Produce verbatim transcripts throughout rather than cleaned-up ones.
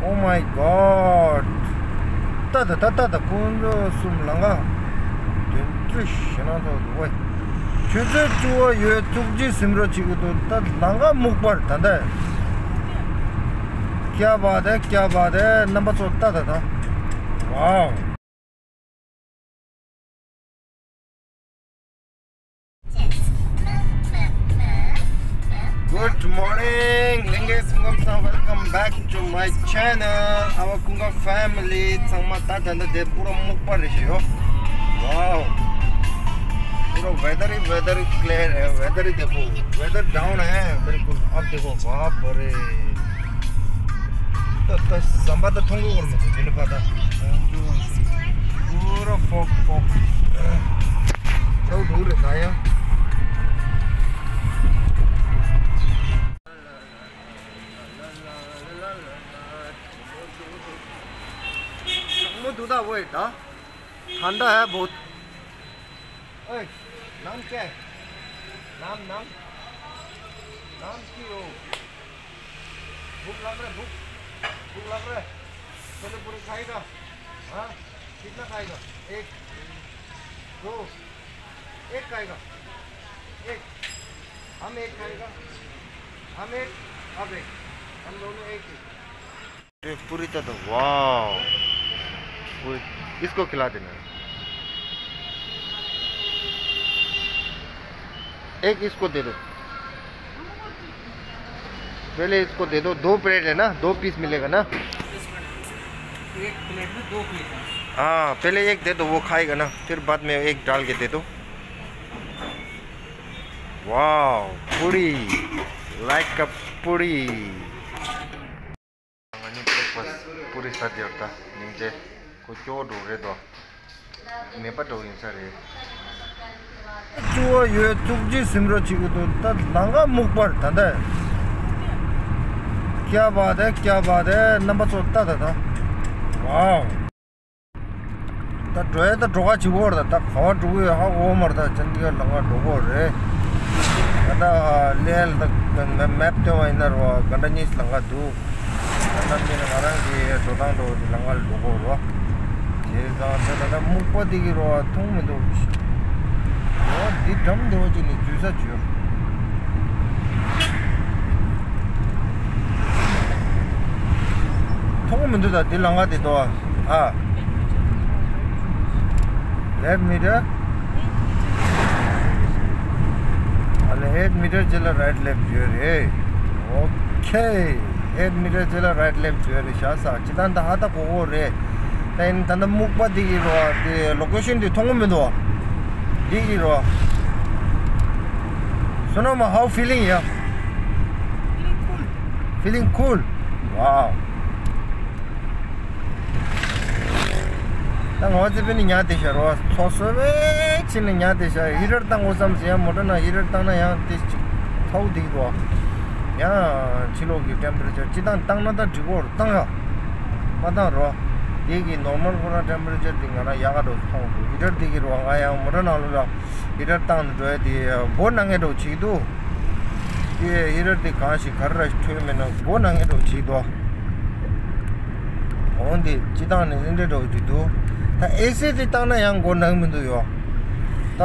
Oh my God. ད་ད་ད་ད་ད་དཀོན་མཆོག་གསུམ་ལང་ཀ་དོན་ཚུལ་ཞེ་ན་ཐོག་ཏུ་ཝེ། ཆུ་ཚོད་བཅུ་པ་ཡོད། ཐུགས་རྗེ་སེམས་རོ་གཅིག་གི་དོན་ད་ལང་ཀ་སྨུག་པར་ད་ད། ཀྱ་བ་དེ་ཀྱ་བ་དེ་རྣམ་པ་ཚོ་ད་ད་ད། Wow. Good morning, Lengge Sungam san. Welcome back to my channel, our Kunga family. ཚང་མ་ད་ད་ད་དེ་པུ་ར་སྨུག་པ་རེད་ཤི་ཡོ། Wow. པུ་ར་weather is weather is clear, weather is དེ་པུ། Weather down है, बिल्कुल। अब देखो, बाप रे। ད་ད་ཟམ་པ་ད་མཐོང་གི་ཡོད་མ་རེད། དེ་ནི་ཕ་ད་པུ་ར་fog, fog. ད་འགྲོ་རེད་ད་ཡ། ཞག་མོ་འདུག་ད་ཝེ་ད། ठंडा है बहुत। ओए, नाम क्या है? नाम, नाम? नाम की हो? भूख लग रहा है, भूख? भूख लग रहा है? चलो, पूरे खाएगा? हाँ? कितना खाएगा? एक, दो, एक खाएगा? एक। हम एक खाएगा? हम एक, अब एक। हम दोनों एक ही। पूरी तो दो, वाओ। पूरी, इसको खिला देना। एक इसको दे दो। पहले इसको दे दो, दो प्लेट है ना, दो पीस मिलेगा ना। एक प्लेट में दो पीस है। हाँ, पहले एक दे दो, वो खाएगा ना, फिर बाद में एक डाल के दे दो। वाओ, पूरी, लाइक अ पूरी। ང་གཉིས་པུ་རེག་ཕ་སི་པུ་རི་ཟ་རྒྱུ་ད་སྙིང་རྗེ། ཁོ་སྐྱོ་བོ་འགྲོ་རེད་དོ། མེད་པ་འགྲོ་ཡིན་ས་རེད། སྐྱོ་བོ་ཡོད། ཐུགས་རྗེ་སེམས་རོ་གཅིག་གི་དོན་ད་ལང་ཀ་སྨུག་པར་ད་ད། ཀྱ་བ་དེ་ཀྱ་བ་དེ་རྣམ་པ་ཚོ་ད་ད་ད། ཝའོ། ད་འགྲོ་ཡ་ད་འགྲོ་ཁ་བྱེད་དགོས་རེད། ད་ག་བ་འགྲོ་གི་ཡོད་ཧ་གོ་མ་རེད། ད་ཅན་ཌི་གར་ལང་ཀ་འགྲོ་དགོས་རེད། ད་ལྟ་ལེ་ལ་ད་མེབ་སྟོན་པ་ཡིན་ན་རོ་ག་འདྲ་གཉིས་ལང་ཀ་འདུག་ད་ནམ་རྒྱུན་ང་རང་གི་འགྲོ་སྟངས་འགྲོ་དེ་ལང་ཀ་ལ་འགྲོ་དགོས་རོ། བྱས་ཙང་ད་ད་ལྟ་སྨུག་པ་དེ་གི་རོ་མཐོང་མི་འདུག་འོ་འདི་འགྲམ་འདི་བ་ཅིག་ནས་འཛུལ་ས་བྱོས། མཐོང་མི་འདུག་ད་འདི་ལང་ཀ་དེ་དོ། ཨ། Left meter. ཨ་ལེ་eight meter རྗེས་ལ་right left བརྗོད་རེད། Okay, eight meter རྗེས་ལ་right left བརྗོད་རེད། ཤ་ས་ཅི་ད་ད་ཧ་ད་གོ་གོ་རེད། ད་ཡིན་ད་ད་སྨུག་པ་འདི་གི་རོ་དེ་ལོ་ཀེ་ཤན་དེ་མཐོང་གི་མི་འདུག་འདི་གི་རོ། Sonoma, how feeling here? Feeling cool. Feeling cool. Wow. ད་ང་ཚོ་པེ་ནི་ཉལ་བསྡད་ཤག་རོ། ཚོ་སོ་བའི་ཕྱི་ནས་ཉལ་བསྡད་ཤག་ཧི་ཊར་བཏང་དགོས་བསམ་ཟེར་ཡང་མོ་ཊ་ནང་ཧི་ཊར་བཏང་ན་ཡང་དེ་ཚ་བོ་འདུག་དོ། ཡང་ཕྱི་ལོགས་ཀྱི་ཊེམ་པེ་རེ་ཅར་སྤྱི་བཏང་བཏང་ན་ད་འགྲིག་གོ་རེད། བཏང་ཡ་མ་བཏང་རོ། དེ་གི་ནོར་མལ་ཁོ་རང་ཊེམ་པེ་རེ་ཅར་དེ་ང་རང་ཡག་ག་འགྲོ་མཐོང་འདུག་ཧི་ཊར་དེ་གི་རོ་ང་ཡང་མོ་ཊ་ནང་ལོགས་ལ་ཧི་ཊར་བཏང་ནས་འགྲོ་ཡ་དེ་སྦོ་ནང་ངེ་འགྲོ་བྱེད་ཀྱི་འདུག་དེ་ཧི་ཊར་དེ་གང་ཞིག་ག་རེ་ར་ཞིག་འཕྲོད་མེད་ན་སྒོ་ནང་ངེ་འགྲོ་བྱེད་དོ། འོན་ཏེ་སྤྱི་བཏང་ནས་འདི་འདྲ་འགྲོ་རྒྱུ་འདུག་ད་ཨེ་སི་དེ་བཏང་ན་ཡང་སྒོ་ནང་མི་འདུག་ཡོ། ད་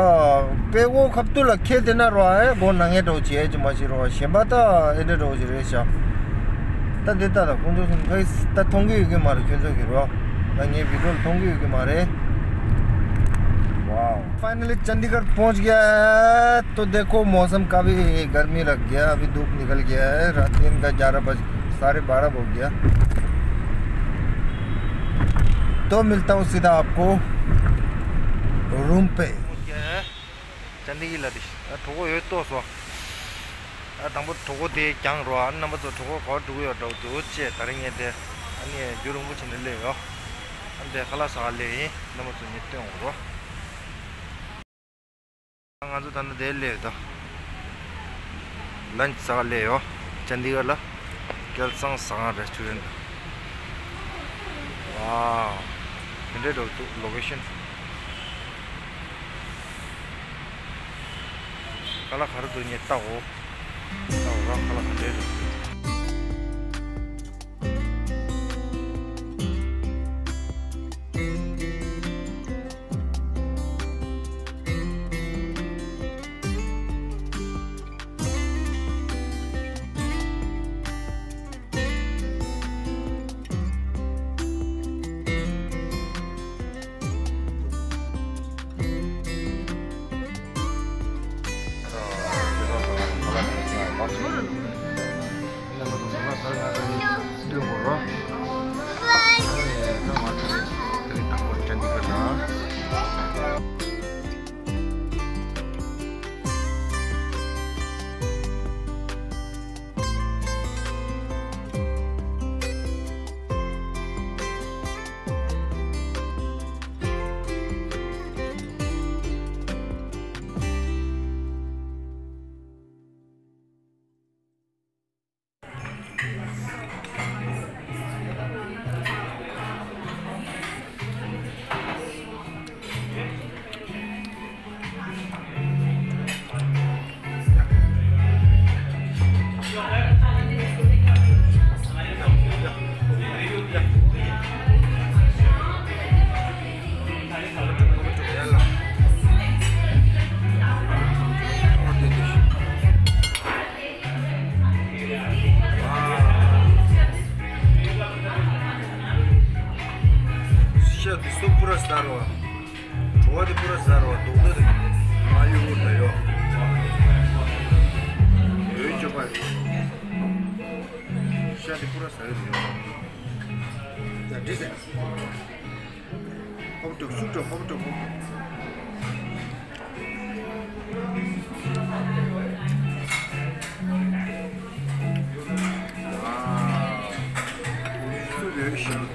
དཔེ་ཁོ་ཁབ་ཏུ་ལ་ཁེལ་དེ་ན་རོ་ཨེ་སྒོ་ནང་ངེ་འགྲོ་བྱེད་ཀྱི་མ་ཤེས་རོ་གཞན་པ་ད་ཨེ་འདྲ་འགྲོ་བྱེད་རེད་ཤག་ད་འདི་ལྟ་ད་ཁོང་ཚོ་སུན་ཕེ་ད་མཐོང་གི་ཡོད་ཀྱི་མ་རེད། ཁྱོད་ཚོ་གི་རོ་ད་ངའི་བི་ཌི་ཡོ་ལ་མཐོང་གི་ཡོད་ཀྱི་མ་རེད། Wow. Finally Chandigarh पहुंच गया है। तो देखो मौसम काफ़ी गर्मी लग गया, अभी धूप निकल गया है। रात दिन का ग्यारह बज, साढ़े बारह हो गया। तो मिलता हूँ सीधा आपको रूम पे। पहुंच गया है चंडीगढ़ ལ་དེ་གྲོད་ཁོག་ཡོད་ཏོག་སོ། ཨ་དང་པོ་གྲོད་ཁོག་དེ་གྱང་རོ། ཨ་རྣམ་པ་ཚོ་གྲོད་ཁོག་ག་པར་འགྲོ་གི་ཡོད་འདྲ་བོ་འདུག་ཅེས་ད་རིང་ངས་དེ་ཨ་ནི་རྒྱུན་རིང་པོ་བྱས་ནས་སླེབས་ཡོད། ཨ་འདི་ཁ་ལག་ཟ་ག་སླེབས་ཡིན། རྣམ་པ་ཚོ་ངས་སྟོན་འོང་རོགས། ང་ཚོ་ད་ལྟ་དེར་སླེབས་ཡོད་དོ། ལན་ཆི་ཟ་ག་སླེབས་ཡོད། ཅན་ཌི་གར་ལ་སྐལ་བཟང་ཟ་ཁང་རེ་སི་ཊོ་རན་ཊི། ཝའོ། དེ་འདྲའི་འགྲོ་འདུག་ལོ་ཀེ་ཤན། ཁ་ལག་ག་རེ་འདུག་ངས་ལྟ་འོ། ལྟ་འོ་ར་ཁ་ལག་ག་འདྲའི་འདུག་ཟ་རོ། བྲོ་བ་དེ་པུ་ར་ཟ་རོ། རྡོག་རྡོག་དེ་མ་ཡུ་གུར་ད་ཡོ། ཡོའི་ཅོ་པ་རེད། ཤ་དེ་པུ་ར་ཟ་ཡོ་དེ་ཡོ། ད་འདྲི་ཟེར། ཧོབ་ཏོ་སུ་ཏོ་ཧོབ་ཏོ་ཧོབ་ཏོ། ཨ། སུ་ཡོད་ཤི།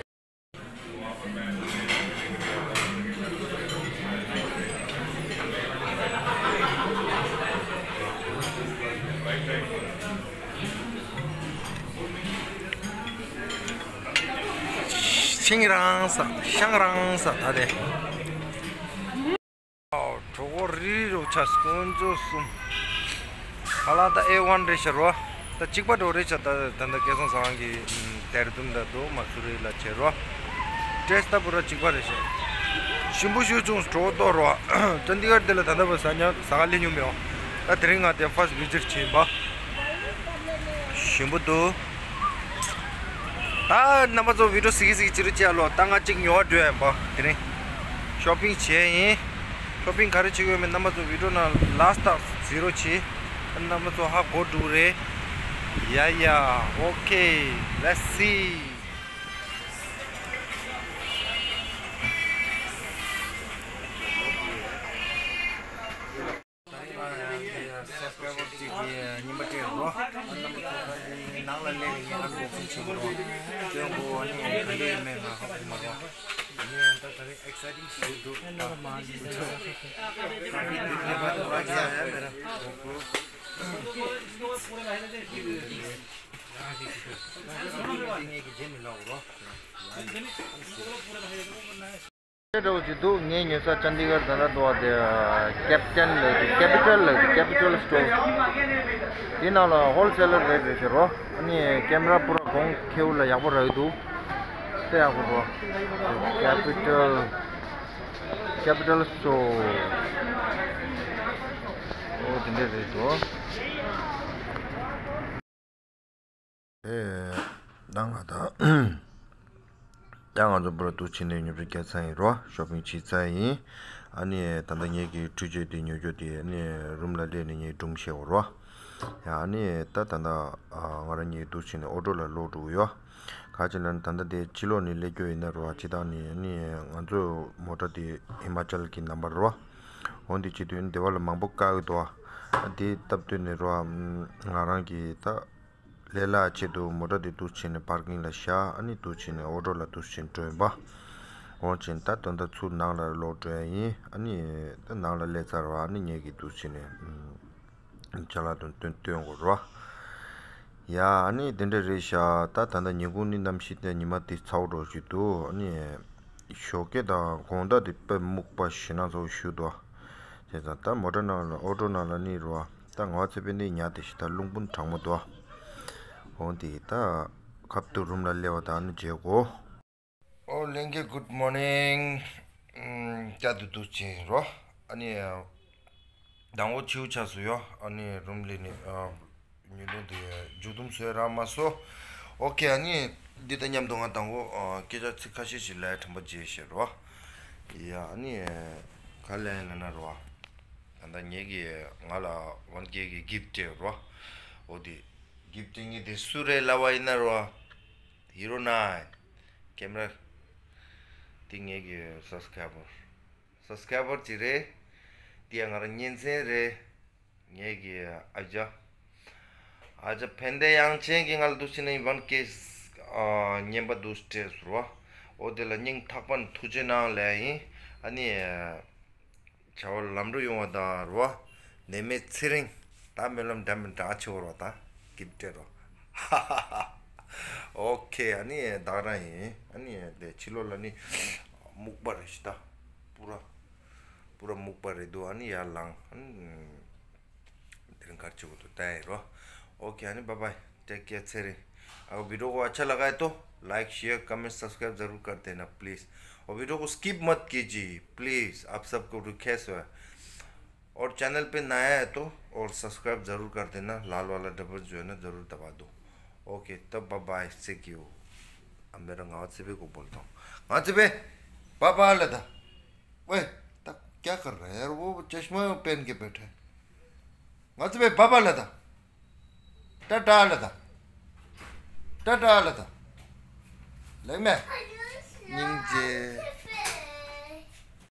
ཤིང་རང་ས་ཤང་རང་ས་ད་དེ། གྲོད་ཁོག་རི་རི་རུ་ཆགས་སོང་། དཀོན་མཆོག་གསུམ། ཧ་ལ་ད་ཨེ་ཝན་རེད་ཤག་རོ། ད་གཅིག་པ་འགྲོ་རེད་ཤག་ད་ད་ད་སྐལ་བཟང་ཟ་ཁང་གི་ཨམ་དེར་དུམ་ད་དུ་མ་སུ་རི་ལ་བྱེད་རོ། ཏེས་ད་པུ་ར་གཅིག་པ་རེད་ཤག་ཞིམ་པོ་ཞུ་བྱུང་། གྲོད་ཁོག་ལྟོགས་རོ། ཅན་དི་གར་དེ་ལ་ད་ལྟ་བ་ཟ་ཉག་ཟ་ག་ལེ་ཉུང་མེད་འོ། ད་དེ་རིང་ང་དེ་ཕར་སི་བི་ཛིཊ་བྱེད་ཡིན་པ། ཞིམ་པོ་འདུག་ད་རྣམ་པ་ཚོ་བི་ཌིའོ་གཟིགས་གཟིགས་ཅི་རུ་བྱས་ལོ། ད་ང་གཅིག་ཉོ་བ་འགྲོ་ཡ་ཡིན་པ། དེ་རིང་ཤོ་པིང་བྱས་ཡིན། ཤོ་པིང་ག་རེ་བྱེད་དགོས་མིན་རྣམ་པ་ཚོ་བི་ཌིའོ་ནང་ལ་སི་ཊི་གཟིགས་རོགས་བྱེད། རྣམ་པ་ཚོ་ཧ་གོ་འགྲོ་རེད། ཡ་ཡ། ཨོ་ཁེ། Let's see. ད་རེས་ང་ཡང་སབ་སི་ཀ་རའི་བར་གཅིག་གི་རྙིང་པ་སྤྲད་རོགས། ཨ་རྣམ་པ་ཚོ་ད་འདི་ནང་ལ་སླེབས་ནས་ཨན་བོག་སིང་བྱེད་དགོས་རོགས། སྟོན་དགོས། ཨ་ནི་ག་འདྲ་ཡོད་མེད་ང་ཧ་གོ་མ་རོགས། ཨ་ནི་ད་ད་རེས་ཨེག་སའི་ཊིང་ཞིག་འདུག་ད་མ་འདུག་ད་ད་རེས་འདི་འདྲ་བ་ད་ཡ་ཡ་མེད་ར་འགྲོ་དགོས། འདི་ངས་ཀྱི་རྗེས་མི་ལོག་རོགས། འདྲ་བོ་ཅིག་འདུག་ངས་ཉོ་ས་ཅན་དི་གར་ད་ལྟ་འདུག་བ་དེ་ཀེབ་ཊན་ལབ་དེ་ཀེ་པི་ཊལ་ལབ་དེ་ཀེ་པི་ཊལ་སི་ཊོར། དེའི་ནང་ལ་ཧོལ་སེ་ལར་རེད་རེད་ཟེར་རོ། ཨ་ནི་ཀེམ་ར་པུ་ར་གོང་ཁེའུ་ལ་ཡག་པོ་རག་གི་འདུག་དཔེ་ཡག་པོ་རོ། ཀེ་པི་ཊལ་ཀེ་པི་ཊལ་སི་ཊོར། ཨོ་དེ་འདྲས་རེད་འདུག་ཨེ། ད་ང་ད། ད་ང་ཚོ་པུ་ར་འདུག་བྱས་ནས་ཉོ་ཆ་རྒྱག་ཚར་ཡིན་རོ། ཤོ་པིང་བྱས་ཚར་ཡིན། ཨ་ནི་ད་ལྟ་ངེད་ཀྱི་འཕྲུལ་ཆས་དེ་ཉོ་རྒྱུ་དེ་ཨ་ནི་རུམ་ལ་སླེབས་ནས་ངས་སྒྲུང་བཤད་དགོས་རོ། ཡ་ཨ་ནི་ད་ད་ལྟ་ང་རང་གཉིས་འདུག་བྱས་ནས་ཨོ་ཊོ་ལ་ལོག་འགྲོ་གི་ཡོད། ག་ཅི་ལབ་ན་ད་ལྟ་དེ་ཕྱི་ལོགས་ནས་སླེབས་རྒྱུ་ཡིན་ན་རོ། ཕྱི་ཐག་ནས་ཨ་ནི་ང་ཚོ་མོ་ཊ་དེ་ཧི་མ་ཅལ་གྱི་ནམ་བར་རོ། འོན་ཏེ་བྱེད་དུས་སྡེ་བ་ལ་མང་པོ་བཀག་གི་འདུག་ཨ་དེ་སྟབས་བསྟུན་ནས་རོ། ང་རང་གིས་ད། ལས་སླ་ཆེད་དུ་མོ་ཊ་དེ་འདུག་བྱས་ནས་པར་ཀིང་ལ་བཞག་ཨ་ནི་འདུག་བྱས་ནས་ཨོ་ཊོ་ལ་འདུག་བྱས་ནས་འགྲོ་ཡིན་པ། འོང་བྱས་ད་དོན་དག་ཚུར་ནང་ལ་ལོག་འགྲོ་ཡ་ཡིན། ཨ་ནི་ད་ནང་ལ་སླེབས་ཚར་བ་ཨ་ནི་ངེད་ཀྱིས་འདུག་བྱས་ནས་ཅ་ལག་དང་སྟོན་སྟོན་དགོས་རོ། ཡ་ཨ་ནི་དེ་འདྲ་རེད་ཤག་ད་ད་ལྟ་ཉིན་གུང་ནི་གནམ་གཤིས་དེ་ཉི་མ་དེ་ཚ་བོ་འགྲོ་བཞིན་འདུག་ཨ་ནི་ཞོགས་ཀས་དང་དགོང་དག་དེ་དཔེ་སྨུག་པ་ཞེ་ན་ཚ་བོ་ཞུ་འདུག་བྱས་ཙང་ད་མོ་ཊ་ནང་ལ་ཨོ་ཊོ་ནང་ལ་ནི་རོ། ད་ངོ་ཚ་པའི་ནི་ཉ་དེ་ཞིག་ད་རླུང་བུ་གྲང་མོ་འདུག་འོང་དེ་ད་ཁབ་ཏུ་རུམ་ལ་སླེབས་པ་དང་ནི་བརྗེད་གོ། ཨོ་ལྷན་རྒྱས་གུཌ་མོར་ནིང་། ཨམ། བསྐྱར་དུ་འདུག་བྱས་རོ། ཨ་ནི། དང་པོ་ཆིའུ་ཆགས་སུ་ཡོ། ཨ་ནི་རུམ་ལས་ནི། ཨ། ཉུལ་ལུང་དེ་མཇུག་སྡོམ་བཟོས་རག་མ་སོ། ཨོ་ཁེ་ཨ་ནི། འདི་དང་མཉམ་དུ་ང་དང་པོ་ཨ་སྐད་ཆ་ཚིག་ཁ་ཤས་ཤིག་ལབ་ཡ་དྲན་པ་བརྗེད་ཤེར་རོ། ཡ་ཨ་ནི། ག་ལབ་ཡིན་ལབ་ན་རོ། ད་ལྟ་ངེད་ཀྱིས་ང་ལ་ཝན་ཀེ་གི་གིཕ་སྤྲད་རོ། འོ་དེ། གིཕ་སྤྲད་མཁན་དེ་སུ་རེད་ལབ་པ་ཡིན་ན་རོ། ཧི་རོ་ནན། ཀེམ་ར། དེ་ངེད་ཀྱི་སབ་སི་ཀ་རའི་བར། སབ་སི་ཀ་རའི་བར་ཅིག་རེད། དེ་ཡང་ང་རང་གཉེན་ཚན་རེད། ངེད་ཀྱི་ཨ་ཅག་ཨ་ཅག་ཕན་བདེ་དབྱངས་ཅན་གྱིས་ང་ལ་འདུག་བྱས་ནས་ཝན་ཀེ་ཨ་རྔན་པ་འདུག་སྤྲད་སོང་རོ། འོ་དེ་ལ་སྙིང་ཐག་པ་ནས་ཐུགས་རྗེ་གནང་ལབ་ཡིན། ཨ་ནི། བྱ་བ་ལམ་འགྲོ་ཡོང་བ་དང་རོ། ནད་མེད་ཚེ་རིང་། ད་སྨོན་ལམ་འདྲ་མི་འདྲ་ཆེ་བོ་རོ་དང་གིཕ་སྤྲད་རོ། ཧ་ཧ་ཧ་ཧ། ཨོ་ཁེ་ཨ་ནི་བདག་རང་ཡིན། ཨ་ནི་དེ་ཕྱི་ལོགས་ལ་ནི་སྨུག་པ་རེད་ཤི་ད། པུ་ར། པུ་ར་སྨུག་པ་རེད་འདུག་ཨ་ནི་ཡར་ལངས། ཨ་ནི། དེ་རིང་གར་བྱེད་དགོས་འདུག་ལྟ་ཡིན་རོ། ཨོ་ཁེ་ཨ་ནི་བཱའི་བཱའི། ཊེག་ཀེར། ཚེ་རིང་། अगर वीडियो को अच्छा लगा है तो लाइक, शेयर, कमेंट, सब्सक्राइब ज़रूर कर देना प्लीज़। और वीडियो को स्किप मत कीजिए प्लीज़, आप सबको रिक्वेस्ट है। और चैनल पे नया है तो और सब्सक्राइब ज़रूर कर देना, लाल वाला डबल जो है ना ज़रूर दबा दो। ओके तब बाय बाय, सी यू। अब मेरा गाँव से भी को बोलता हूँ, गाँव से भी बाय बाय लता। ཨོའི། ད་क्या कर रहा है यार वो चश्मा पहन के बैठा है। ང་ཚོ་བའི་བ་བ་ལ་ད། ཏ་ཏ་ལ་ད། ཏ་ཏ་ལ་ད། ལེགས་མེ། སྙིང་རྗེ།